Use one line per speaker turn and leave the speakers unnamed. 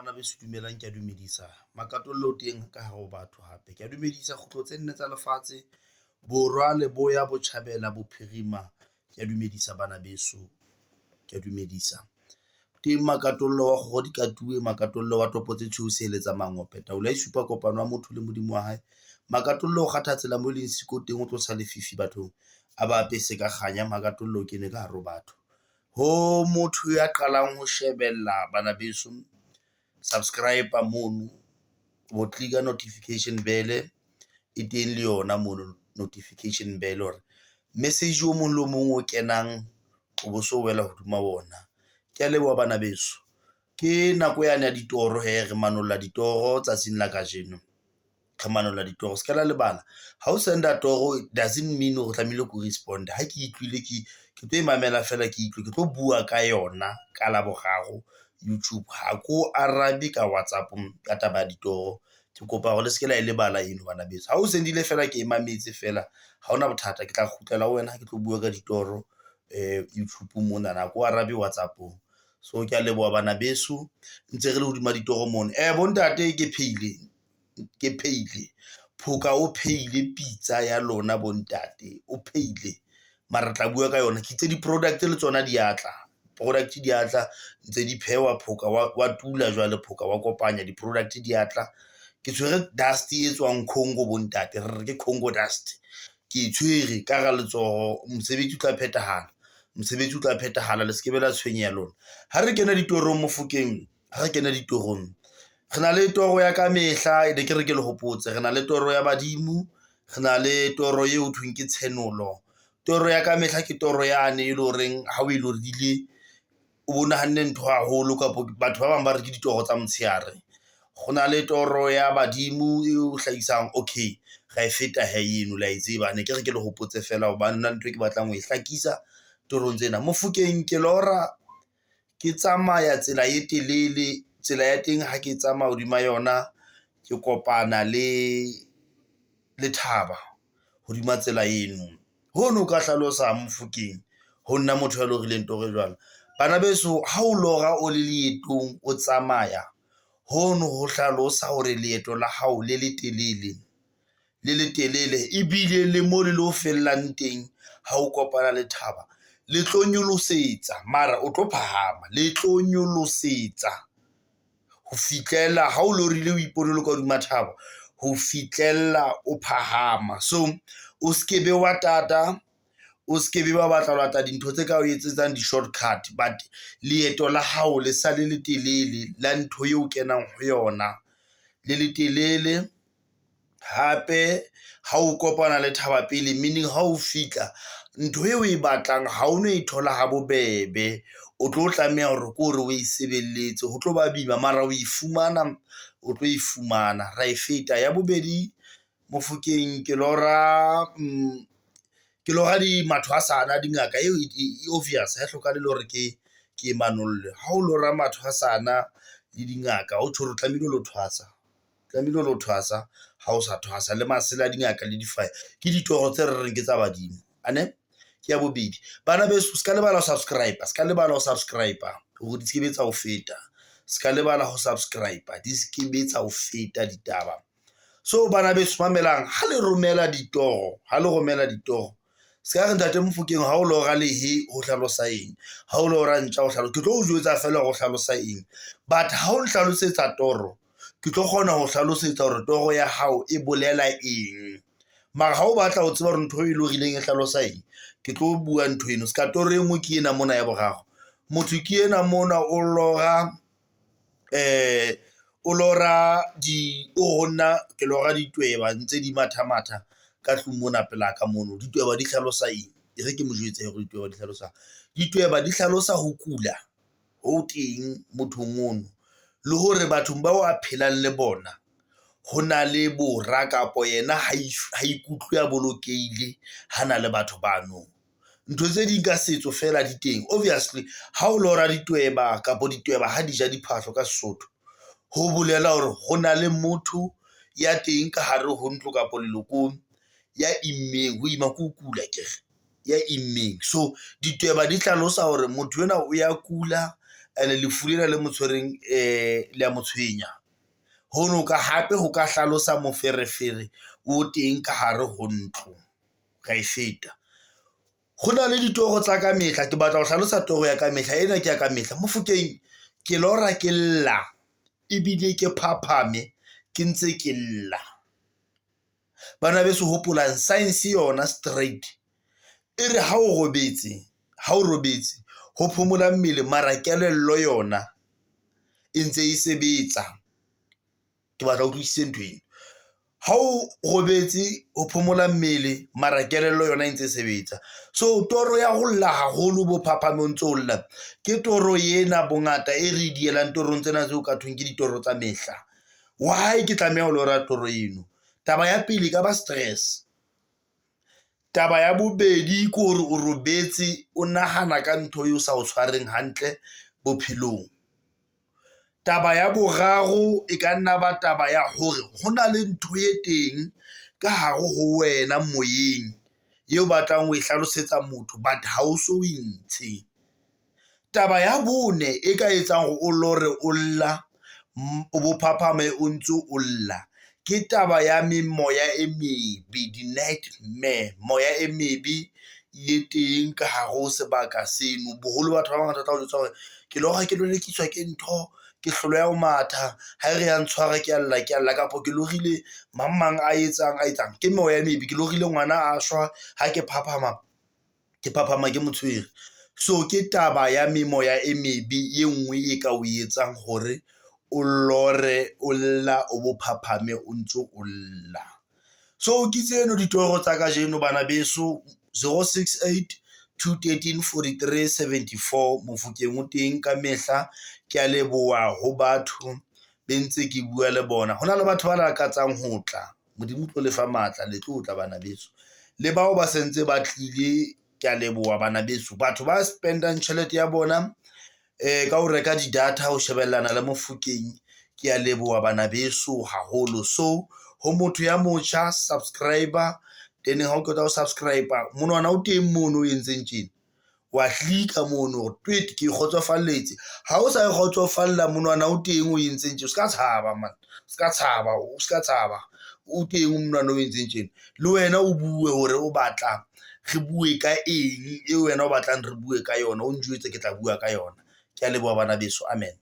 Bana beso dumelang, ke a dumedisa. Makatollo o teng ka hare ho batho hape. Ke a dumedisa kgutlo tse nne tsa lefatshe, Borwa, Leboya, Botjhabela, Bophirima. Ke a dumedisa bana beso, ke a dumedisa. Teng Makatollo wa kgoro di katuwe, Makatollo wa topo tse tshweu seheletsa mangope. Taolo ya supa kopano ya motho le Modimo wa hae. Makatollo o kgatha tsela mo leng siko teng, o tlosa lefifi bathong, a ba apese ka kganya. Makatollo o kene ka hare ho batho. Ho motho ya qalang ho shebella bana beso, subscribe mono, o click-a notification bell e teng le yona mono notification bell hore message o mong le o mong o kenang o bo so wela hodima ona. Ke a leboha bana beso. Ke nako yane ya ditoro hee, re manolla ditoro tsatsing la kajeno, re manolla ditoro. Se ka la lebala ha o send-a toro doesn't mean hore tlamehile ke o respond-e. Ha ke utlwile ke tlo e mamela feela ke utlwe, ke tlo bua ka yona ka Laboraro YouTube. Ha ko arabe ka WhatsApp ka taba ya ditoro. Ke kopa hore le se ke la e lebala eno bana beso. Ha o send-ile feela ke e mametse feela, ha hona bothata. Ke tla kgutlela ho wena ha ke tlo bua ka ditoro YouTube monana, ha ko arabe WhatsApp-ong. So ke a leboha bana beso, ntse re le hodima ditoro mono. Bo ntate ke pheile, ke pheile. Phoka o pheile pitsa ya lona bo ntate, o pheile. Mara re tla bua ka yona. Ke itse di-product le tsona di a tla, product di a tla, ntse di phehwa phoka wa tula jwale phoka wa kopanya di-product di a tla. Ke tshwere dust e tswang Congo bo ntate, re re ke Congo dust. Ke e tshwere ka hara letsoho, mosebetsi o tla phethahala, mosebetsi o tla phethahala, le se ke be la tshwenyeha lona. Ha re kena ditorong Mofokeng, ha re kena ditorong, re na le toro ya ka mehla, ne ke re ke le hopotse. Re na le toro ya badimo, re na le toro eo thweng ke tshenolo. Toro ya ka mehla ke toro yane e le horeng ha o e lorile, o bo nahanne ntho haholo kapo batho ba bang ba re ke ditoro tsa motshehare. Ho na le toro ya badimo e o hlahisang, okay, ra e feta hee eno le a e tseba. Ne ke re ke le hopotse feela hobane hona le ntho e ke batlang ho e hlakisa torong tsena. Mofokeng ke lora ke tsamaya tsela e telele, tsela ya teng ha ke tsamaya hodima yona, ke kopana le thaba hodima tsela eno. Hono ho ka hlalosa Mofokeng ho nna motho ya lorileng toro e jwalo. Bana beso ha o lora o le leetong, o tsamaya, hono ho hlalosa hore leeto la hao le letelele, le letelele ebile le mo le lo fellang teng ha o kopana le thaba, le tlo nyolosetsa mara o tlo phahama, le tlo nyolosetsa ho fihlela ha o lorile o ipone o le ka hodima thaba, ho fihlella o phahama. So o se ke be wa tata, o se ke be wa batla ho lata dintho tse ka o etsetsang di-shortcut, but leeto la hao le sa le letelele la ntho eo kenang ho yona, le letelele. Hape ha o kopana le thaba pele, meaning ha o fihla ntho eo o e batlang ha o no e thola ha bobebe, o tlo tlameha hore ke hore o e sebeletse, ho tlo ba boima mara o e fumana, o tlo e fumana. Ra e feta. Ya bobedi Mofokeng ke lora ke lora di mathwasana dingaka eo e obvious, ha e hlokahale le hore ke e manolle. Ha o lora mathwasana le dingaka, ho tjho hore o tlamehile o lo thwasa, tlamehile o lo thwasa. Ha o sa thwasa le masela a dingaka le difaha, ke ditoro tse re reng ke tsa badimo ane. Ke ya bobedi. Bana beso, se ka lebala ho subscribe, se ka lebala ho subscribe hore di se ke be tsa ho feta. Se ka lebala ho subscribe, di se ke be tsa ho feta ditaba. So bana beso mamelang, ha le romela ditoro, ha le romela ditoro, se ka re ntate Mofokeng ha o lora lehe ho hlalosa eng, ha o lora ntja ho hlalosa, ke tlo o jwetsa feela hore o hlalosa eng. But ha o nhlalosetsa toro, ke tlo kgona ho hlalosetsa hore toro ya hao e bolela eng. Mara ha o batla ho tseba hore ntho e lorileng e hlalosa eng, ke tlo bua ntho eno. Ska toro e nngwe ke ena mona ya boraro. Motho ke ena mona o lora o lora di, o ho nna ke lora ditweba ntse di matha matha ka tlung mona pela ka mono. Ditweba di hlalosa eng? E re ke mo jwetse hore ditweba di hlalosa. Ditweba di hlalosa ho kula ho teng mothong ono, le hore bathong bao a phelang le bona ho na le bora kapo yena ha ikutlwe a bolokehile ha na le batho bano. Ntho tse ding ka setso fela di teng. Obviously ha o lora ditweba kapo ditweba ha di ja diphahlo ka Sesotho, ho bolela hore ho na le motho ya teng ka hare ho ntlo kapo lelokong ya immeng. Ho ima ke ho kula akere, ya immeng. So ditweba di hlalosa hore motho enwa o ya kula, And lefu lena le mo tshwereng le a mo tshwenya. Hono ka hape ho ka hlalosa moferefere o teng ka hare ho ntlo. Ra e feta. Ho na le ditoro tsa ka mehla, ke batla ho hlalosa toro ya ka mehla ena ke ya ka mehla. Mofokeng ke lora ke lla ebile ke phaphame ke ntse ke lla. Bana beso hopolang science yona straight e re ha o robetse, ha o robetse ho phomola mmele mara kelello yona e ntse e sebetsa. Ke batla utlwisise ntho eno. Ha o robetse ho phomola mmele mara kelello yona e ntse e sebetsa. So toro ya ho lla haholo bo phaphame o ntso lla ke toro ena bongata e re dielang torong tsena tseo ka thweng ke ditoro tsa mehla. Why ke tlameha ho lora toro eno? Taba ya pele e ka ba stress. Taba ya bobedi ke hore o robetse o nahana ka ntho eo sa o tshwareng hantle bophelong. Taba ya boraro e ka nna ba taba ya hore ho na le ntho e teng ka hare ho wena moyeng eo batlang ho e hlalosetsa motho, but ha o so e ntshe. Taba ya bone e ka etsang hore o lore o lla, o bo phaphame o ntso o lla, ke taba ya memoya e mebe, di-nightmare, moya e mebe e teng ka hare ho sebaka seno. Boholo batho ba bangata ba tla o jwetsa hore ke lora ke lelekiswa ke ntho, ke hloleha ho matha, ha e re ya ntshwara, ke a lla, ke a lla, kapa ke lorile mang mang a etsang a etsang, ke meya e mebe, ke lorile ngwana a shwa, ha ke phaphama, ke phaphama ke mo tshwere. So ke taba ya memoya e mebe e nngwe e ka o etsang hore o lore o lla, o bo phaphame o ntso o lla. So ke tseno ditoro tsa kajeno bana beso, 068 213 43 74. Mofokeng o teng ka mehla. Ke a leboha ho batho be ntse ke bua le bona. Ho na le batho ba lakatsang ho tla, Modimo o tlo lefa matla, le tlo tla bana beso. Le bao ba sentse ba tlile, ke a leboha bana beso. Batho ba spend-ang tjhelete ya bona ka ho reka di-data ho shebellana le Mofokeng, ke a leboha bana beso haholo. So ho motho ya motjha, subscriber, then ha o qeta ho subscribe, monwana o teng mono o entseng tjena, wa click-a mono hore tweet ke kgotsofalletse. Ha o sa e kgotsofalla, monwana o teng o entseng tje, o ska tshaba man, o ska tshaba, o ska tshaba, o teng monwana o entseng tjena. Le wena o bue hore o batla re bue ka eng, e wena o batlang re bue ka yona, o njwetse ke tla bua ka yona. Ke a leboha bana beso, amen.